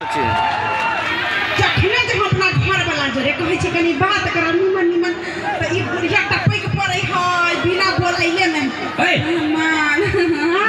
जखने जे हम अपना घरवला जोरे कहै छी कनी बात करब निमन निमन, तऽ ई बुढ़िया टपकि पड़ै है बिना बोलैले मे। मान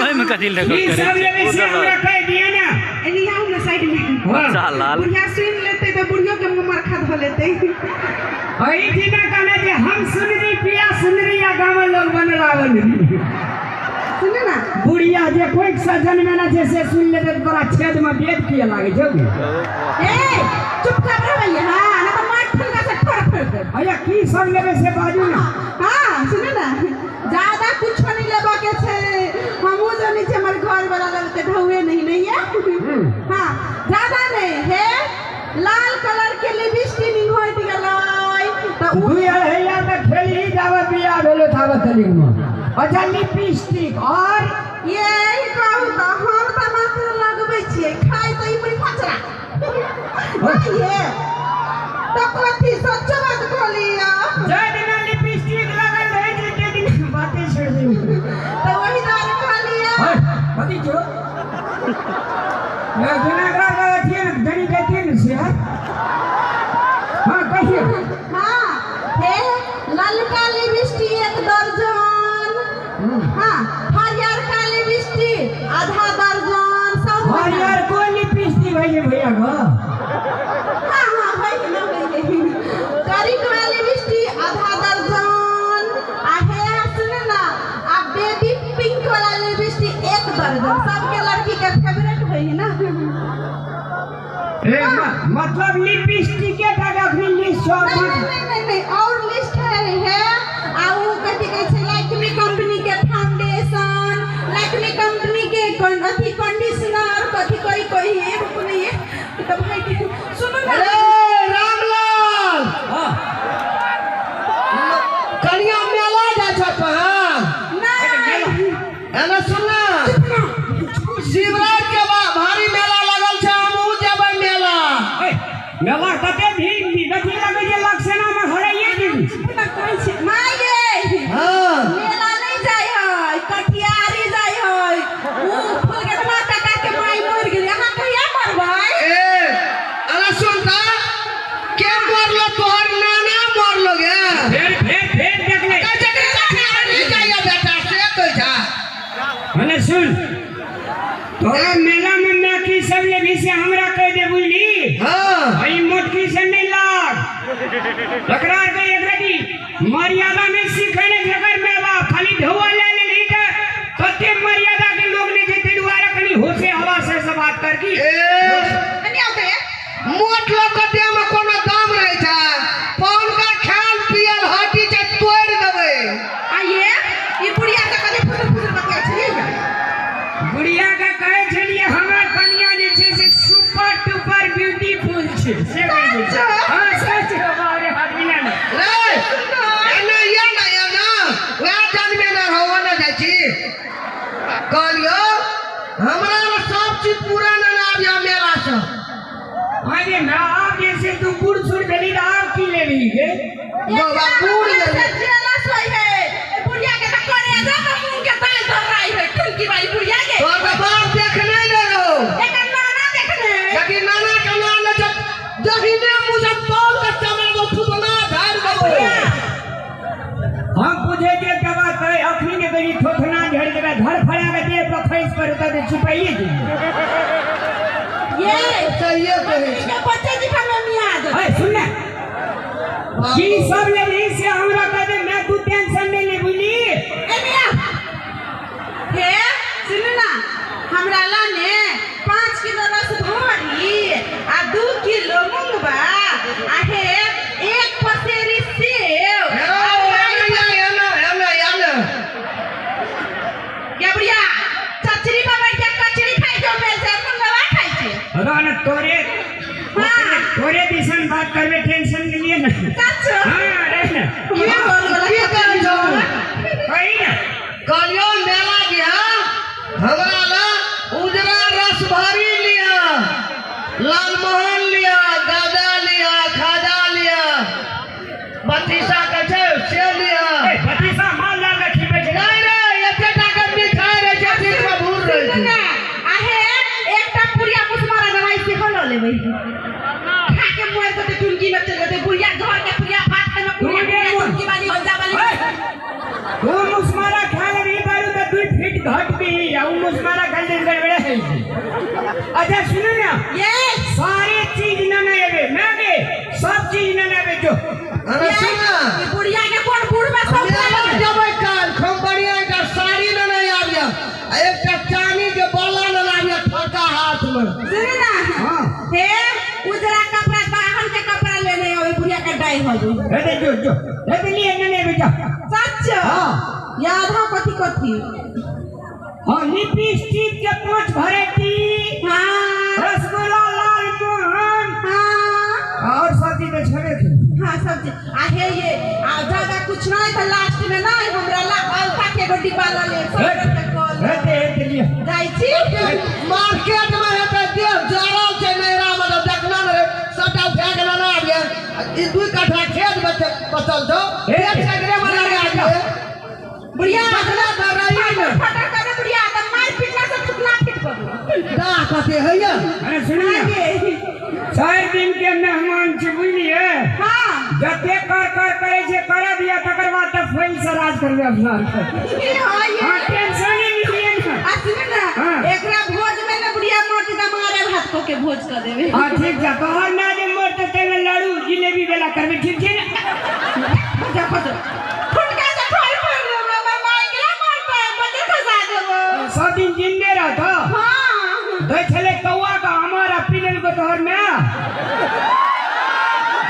ओहिमे कथी ई रिकॉर्ड सब करै लेबै छी से हमरा कहि दिअ ने। एनी आउ ने साइड में। बच्चा लाल। बुढ़िया सुनि लेतै तऽ बुढ़ियो के मुँह मरखा धऽ लेतै। एहि दिना कहने जे हम सुनरी पिया सुनरी आ गाँव लोग बनरावन। सुनू ना। बुढ़िया जे कोई सजन में ना छै से सुन लेतै तऽ तोरा छेद में वेद किया लागै छौ गे? ए चुप कर रह भैया, हाँ ना तऽ मार ठुनका से ठोर फोड़ देब। भैया की सब लेबै से बाजू ना। हाँ सुनू ना, ज्यादा कुछो नहीं लेबऽ के छै। हमहूँ जानै छी हमर घर वाला लगते ढौए नहीं नहीं है। हाँ ज्यादा नहीं है, लाल कलर के लिपस्टिक होइत गेलै तऽ उ दुई अढ़ैया तऽ खेल ही जाबे बियाह भेलो थाबे तलिक में। अच्छा लिपस्टिक और ये कहू तऽ हम तऽ मात्र लगबै छियै, खाइ तऽ ई बुढ़ी फचरा नहीं ये तऽ कथी सच्चो बात कहलियै। जाहि दिना लिपस्टिक लगल रहै छै ताहि दिन बाते छोड़ि दियौ। तऽ ओही दुआरे कहलियै। हट, कथी छौ? ए, जेना एकरा अथिए ने जनी जाइतियै ने से। हाँ कहियौ। हाँ हे ललका लिपस्टिक 1 दर्जन, हाँ हरियरका लिपस्टिक आधा दर्जन, सब हरियर कोन लिपस्टिक होइ छै भैया गो? हाँ हाँ होइ ना होइ। करिकवा लिपस्टिक आधा दर्जन, आ हे सुन ना, आ बेबी पिंक वाला लिपस्टिक 1 दर्जन। सबके लड़की के फेवरेट होइ है ना। ए, मतलब लिपस्टिक के टाका अखनी लिस्ट छौ। नहीं नहीं नहीं नहीं नहीं, और लिस्ट है। आ उ कथी कहै छै लैक्मे कंपनी के फाउंडेशन, लैक्मे कंपनी के अथी कंडीशनर, कथी कोई कोई है रुको नहीं है तो भाई सुनो ना। अरे रामलाल, हाँ कनिया मेला जाइ छौ तोहाँ? नहीं एना सुन ना, शिवराज के भारी मेला लगल छै, हमहूँ जेबै मेला। ए, मेला कते भीड़ देखी लगै छै लक्षणा में हराइए देबी। ना कहै छै माय गे। हाँ मेला नहीं जाइ है, कटियारी जाइ है। उ फुलगेटवा काका के माय मरि गेलै, अहाँ कहिया मरबै? ए अरे सुन त, के मरलो? तोहर नाना मरलो गे। फेर फेर फेर देखले कहै छै कि कटियारी जाइया बेटा, से कहै छै। मने सुन, तोरा मेला में मैं की सब लेबी से हमरा कह दे बुझली। हाँ अई मोटकी से नहीं लाग एकरा के एकरा दी मर्यादा नहीं सीखे ने जकर मेला खाली ढौआ ले लेली त कते मर्यादा के लोग नहीं छै, ताहि दुआरे कनी होशे हवा से सब बात कर की। ए कनी आउ ते। मोट लोग के देह में कोनो दाम रहै छै, पान का खायल पियल हटी छै तोड़ि देबै। आ ये ई बुढ़िया के कनी फुसुर फुसुर बतियाइ छलियै ये। बुढ़िया के कहै छलियै हमर कनिया जे छै से सुपर टुपर ब्यूटीफुल छै, से कहै छै। हाँ सच बाप रे आदमी ना ने। रे एना या ना या ना वएह जनमे ना रहो ना जाइ छी। कहलियौ हमरा ने सब चीज पूरा ना ना आबिया मेला से। अरे ना आब जे छै तू बूढ़ सूढ़ भेली तऽ आब की लेबही गे? बाबा बूढ़ भेलै। जेला सोई है ए बुढ़िया के तऽ करे जा तऽ मुंह के दाल धराई है टुनकी वाली बुढ़िया के। तोहर तऽ बाप देखने ने रहो। एकर नाना देखने। लेकिन नाना के नाना जब दहिने मुँह से तौल के चमड़ो फुटना झाड़ि देबो। हम पूछे जे दवा कहे अखनी के कहीं थोथना झड़ देबे धर फड़ा के देह पर खसि पड़तै तऽ छिपाइए दियै। ये सहिए कहै छै। के बच्चे जी का में मियाज। अरे सुन ना, की सब लेबही से हमरा कह दे, मैं तू टेंशन नहीं ले बुझली। ए मियां हे सुन ना, हमरा ला ने 5 किलो रस भरी आ 2 किलो मूंगबा आ हे 1 पसेरी सेब। गे बुढ़िया चचरी पर बैठ के कचरी खाइ छौ, मेल छै मूंगबा खाइ छै। अरे ना तोरे तोरे दिसन बात करबे, टेंशन नहीं लिए ना। सच? हाँ अरे ना की बोल वाला की कहै छौ? कही ना। कहलियौ मेला गिया हमरा ला उजरा रस भरी लिया, लालमोहन लिया, गाजा लिया, खाजा लिया, बतीसा के छै से लिया। ए बतीसा माल जाल के खिबै छै। नहीं रे एते टा के मिठाई रहै छै, बीच में भूर रहै छै। आ हे एकटा पुरिया कुसमारा दवाई सेहो लऽ लेबै। देबै खा के मोर जेतै टुनकी में चल जेतै बुढ़िया घर के पुड़िया भात खाय में पुड़िया पुड़िया टुनकी वाली हंजा वाली तू मुसमारा खा लेबही बारू तऽ 2 फीट घट भी आ उ मुसमारा खा ले गड़बड़ा है। अच्छा सुनो ना ये सारे चीज न न एबे मैं के सब चीज न न एबे जो। अरे सुन ना ई बुढ़िया के कोन बूढ़ में सब मेला जबै काल खूब बढ़िया एकटा साड़ी लेने आबिया आ एकटा चानी के बाला लेने आबिया ठका हाथ में। सुन ना हां हे उजरा कपड़ा बाहर के कपड़ा लेने आवे बुढ़िया के डाई हो जो हे दे जो जो हे दे लिए न एबे जा। सच हां याद हो कथी कथी? हां लिपस्टिक के 5 वैरायटी। हां रसगुल्ला लाल मोहन। हां और सब चीज छेबे के। हां सब चीज आ हे ये आ ज्यादा कुछ नहीं तो लास्ट में नहीं हमरा ला अल्फा के एगो डिब्बा ल ले सब के कॉल हे दे हे दे लिए जाई छी मार्केट में हेतै देह जरल छै नैरा में तऽ देखना ने रे सबटा उठा के लेने आबिया ई 2 कट्ठा खेत बचल छौ खेत एकरे में लेने आबिया बुढ़िया देखना तऽ रही ने फटर करे बुढ़िया त मार पिटला से ठुकला फिट कर दाह कथी होइया। अरे सुन ना 4 दिन के मेहमान छी बुझलिए। हां जते कर कर करे छे कर दिया तकर बाद त फैल से राज करबे अपना। हां ये हां टेंशन नहीं लिए ना। आ सुन ना एकरा भोज में ना बुढ़िया मोटी दा मारे भात को के भोज कर देबे। हां ठीक छै तोहर ना जे मोर त तेमे लाडू जिलेबी वाला करबे ठीक छै ना। जा फट फुटका से ठोर पर देबो हमर माई के मारते बजे खसा देबो सब दिन जिंदे रहत। हां दै छले कौआ का हमारा पी लेलको तोहर में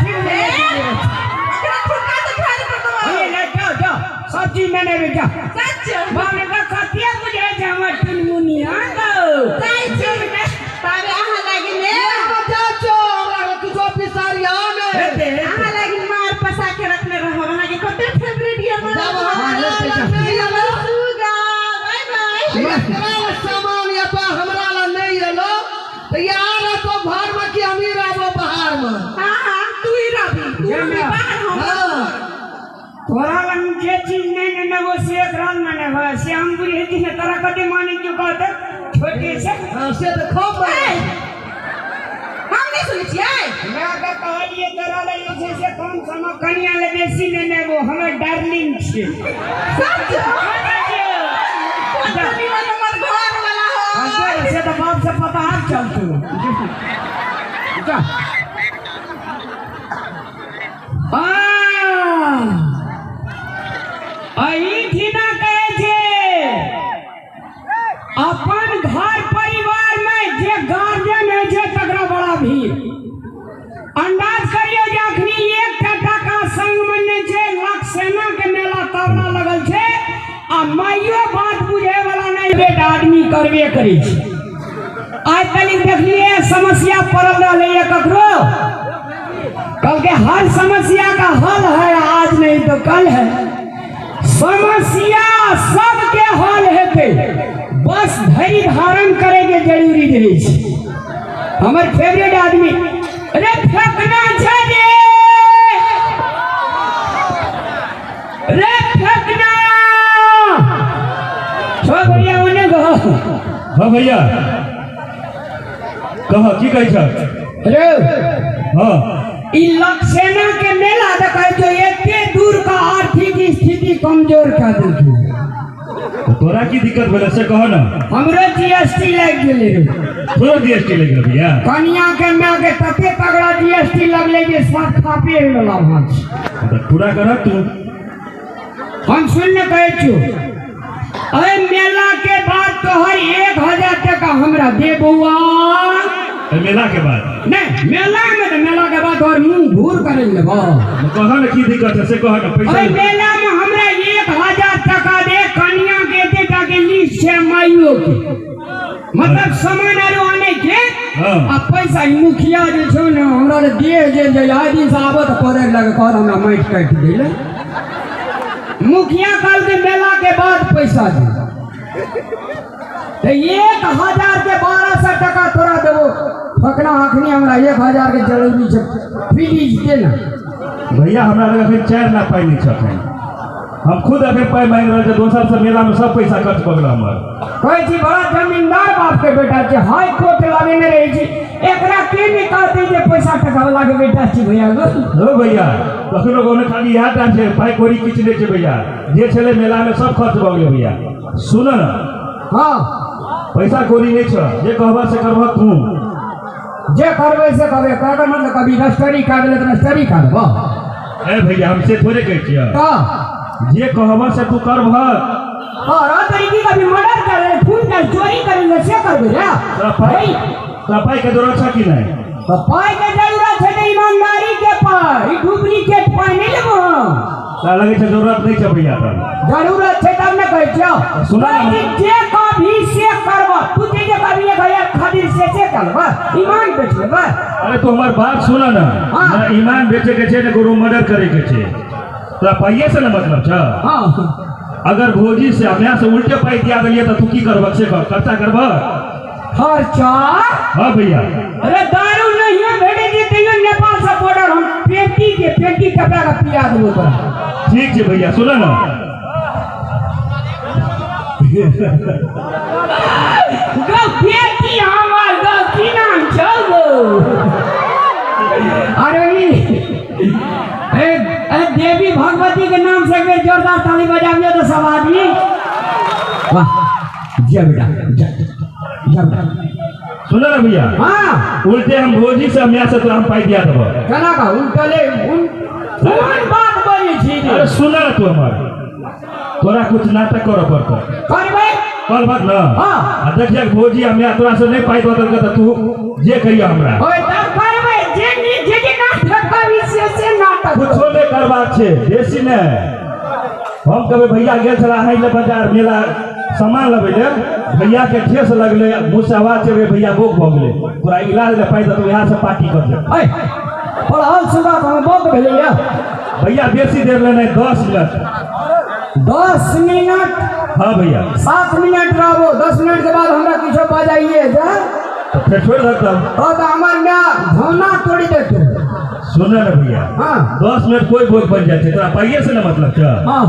ठीक है। एकरा फुटका से ठोर पर देबो। अरे ले जाओ जाओ सब चीज मैंने बेचा सच बाप रे बाप कतिया बुझे छै हमर टुनमुनिया गो जाई छी ताबे अहाँ लागि ने चाचो हमरा किछो पिसारिया ने अहाँ लागि मार पसा के रखने रहब अहाँ के कते फेवरेट ये मार। सुगा बाय बाय। एकरा सामान ये तो हमरा ला नहीं एलो तो यार तो घर में कि अमीर आबो बाहर में। हां हां तू ही रहबी तू रहबी बाहर हम तोरा लंग जे चीज नहीं ने वो से एकरा न ने हो से हम बुझे छी ने तोरा कते मानी जो कहत छोटे से। हां से तो खूब हम नहीं सुनै छियै। मैं के कहलिए तोरा ले जे से कम सम कनिया ले बेसी ने ने वो हमर डार्लिंग छी। सच हमर घर वाला हो। हां से तो बाप से पता हार चलतू जा। हां अहिठिना कहै छै अपन घर परिवार में जे गार्जियन होइ छै तकरा बड़ा भीड़। अंदाज करियौ जे अखनी 1 टाका संग में नहि छै लाख सेना के मेला तबला लगल छै आ माइयो बात बुझे वाला नहि बेटा आदमी करबे करै छै। आइ तलिक देखलिए समस्या पड़ल रहलैए ककरो कल के हर समस्या का हल है आज नहीं तो कल है। समस्या सबके हल हेतै बस धैर्य धारण करे के जरूरी रहै छै। हमर फेवरेट आदमी अरे फेकना छै रे रे फेकना छो भैया ओने गो। हाँ भैया कह की कहै छ? रे हाँ ई लक्षेना के मेला देखै जो एते दूर का आर्थिक स्थिति कमजोर कर देलकै। तोरा की दिक्कत भेलै से कह ना। हमरो जीएसटी लागि गेलै रे। तोरो जीएसटी लागि गेलै भैया? कनिया के माय के तते तगड़ा जीएसटी लगलै जे सब खापे वाला भांज। तऽ पूरा कर तू। हम सुन ने कहै छियौ अरे मेला के बाद तोहर 1000 टका हमरा दे बौआ। मेला के बाद? नहीं मेला में तो मेला के बाद तोहर मुंह घूर करे लेबो। कह ना की दिक्कत है से कह ना पैसा। अरे मेला में हमरा 1000 टका दे कनिया के एते टा के लिस्ट छै माइयो के मतलब सामान आरो आने के आ पैसा मुखिया जे छौ ने हमरा दे जे जे आइ दिन से आबत पड़े लगे कहत हमरा माटि काटि दैले। मुखिया कहलकै मेला के बाद पैसा दे तो 1000 के 1200 टका तोरा देबो। फकना अखनी हमरा 1000 के जरूरी छै प्लीज they ना। भैया हमरा लग अखन 4 लाख पाइ नहि छै अखन। हम खुद अखन पाइ मांगि रहल छी दोसर से मेला में सब पैसा खर्च कऽ गेल हमर। कहै छी बड़ा जमींदार बाप के बेटा छै हाई कोर्ट लगेने रहै छी एकरा के नहि कहतै जे पैसा टका वाला के बेटा छी भैया गो। हो भैया, कखनो कखनो खाली इएह टा छै, पाइ कौड़ी किछु नहि छै भैया, जे छलै मेलामे सब खर्च भऽ गेलै भैया। सुन न। हाँ। पैसा कौड़ी नहि छौ, जे कहबह से करबह तू। जे करबै से करबै, कहकर मतलब कभी रजिस्ट्री कए देलै तऽ रजिस्ट्री कए देबह। ए भैया, हम से थोड़े कहै छियह। तऽ जे कहबह से तू करबह। और तरीके कभी मर्डर करे, खून करे, चोरी करे से करबै रे। तोरा पाइ, तोरा पाइ के जरूरत छौ कि नहि? तऽ पाइ के जरूरत छै तऽ ईमानदारी के पाइ, ई डुप्लीकेट पाइ नहि लेबो हम। तोरा लगै छै जरूरत नहि छै भैया? तब जरूरत छै तब ने कहै छियौ। सुना ना। कहै छी, जे कभी से करबह, तू जे जे कभी 1000 खातिर से करबह, ईमान बेच लेबह। अरे तू हमर बात सुन न। हाँ। ना ईमान बेचे के छै, ने कोनो मर्डर करे के छै, तोरा पाइये से ने मतलब छौ? हाँ। अगर भौजी से अपना से उल्टे पाइ दिया देलियै तऽ तू की करबह से कह, खर्चा करबह? खर्चा? हाँ भैया। अरे दारू नहीं भेटे छै तैयो नेपाल से बॉर्डर हम पेटी के पेटी कपड़ा के पिया देबो तोरा। ठीक छै भैया, सुन न। गौ बेटी हमर, गौ की नाम छौ गौ? अरे ई ए देवी भगवती के नाम से एक बेर जोरदार ताली बजाबियो तो सब आदमी। वाह, जा बेटा, जा जा बेटा। सुन न भैया। हाँ। उल्टे हम भौजी से माय से तोरा हम पाइ दिया देबो। केना का उल्टले उन कोन बात बजै छी रे? अरे सुन न तू हमर, तोरा कुछ नाटक करऽ पड़तौ। करबै? करबह न? हाँ। आ देखिए भौजी आ माय तोरा से नहि पाइ दऽ देलकै तऽ तू जे कहियो हमरा। ओए तब करबै, जे नी जे जे नाटक करी से नाटक। कुछो नहि करबाक छै बेसी नहि। हम कहबै भैया गेल छला अहाँ लए बाजार मेला सामान लबै ले, भैया के ठेस लगलै, मुँह से आवाज चलि गेलै, भैया बोक भऽ गेलै, तोरा इलाज लए पाइ देतौ, इएह से पार्टी कर दे। ऐ पढ़ल सुबह हम बोक भेलैया। भैया बेसी देर ले नहि, 10 मिनट। 10 मिनट? हाँ भैया। 7 मिनट रहबो, 10 मिनट के बाद हमरा किछो बजाइए जा। तऽ फेर छोड़ि दहक तब। हाँ तऽ हमर माय धोना तोड़ि देतौ। सुन ने भैया। हाँ। 10 मिनट कोई बोक बन जाइ छै, तोरा पाइए से ने मतलब छौ? हाँ।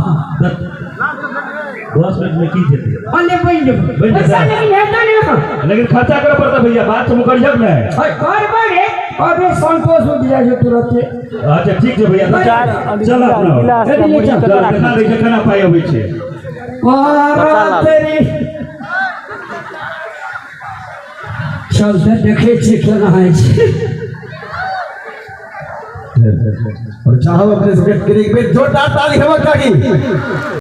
10 मिनट में की जेतै? अने बनि जेबै। बनि जेतै। पैसा लेकिन हेतै ने। लेकिन खर्चा करऽ पड़तै भैया, बात से मुकरिहक नहि। अरे करबै रे, अबे संतोष उठि जाइ छै तुरते। अच्छा ठीक छै भैया, चार चल अपना। गिलास ए, मुरही चल, कतना चल, देखा दै छै केना पाइ अबै छै। तेरी चल तऽ देखै छियै केना होइ छै। और चाहब अपने सबके एक बेर जोरदार ताली हेबाक चाही।